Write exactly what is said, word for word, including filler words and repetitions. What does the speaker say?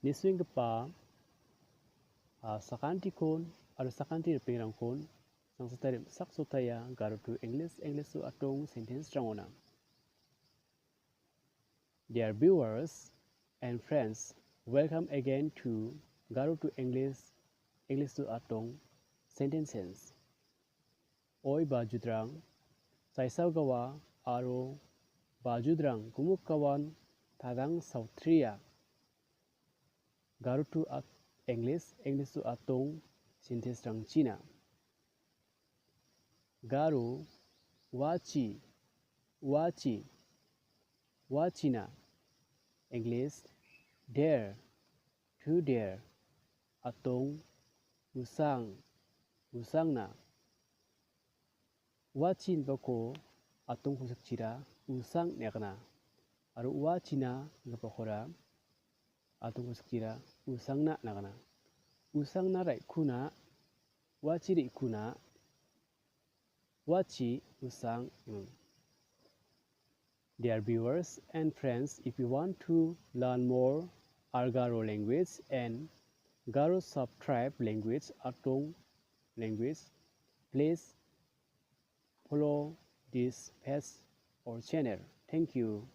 Nisenggipa, ah, sakantikon aro sakanti ripengrangkon sangsata rim-, saksotaia Garo to English, English to Atong sentence-rangona. Dear viewers and friends, welcome again to Garo to English, English to Atong sentences. Oi bajudrang, saisaugawa aro bajudrang gumukgawan tadang sautria. Garo to At-, English, English to Atong sentences-rangchina. Garo, wachi, wachi, wachina. English, dare, to dare. Atong, usang, usangna. Wachi inbako atongko sakchira usang ine agana. Aro wachina inbakora atongko sakchira usangna ine agana. Usangna raikuna, wachi raikuna, wachi usang, mm. Dear viewers and friends, if you want to learn more our Garo language and Garo soft tribe language, Atong language, please follow this page or channel. Thank you.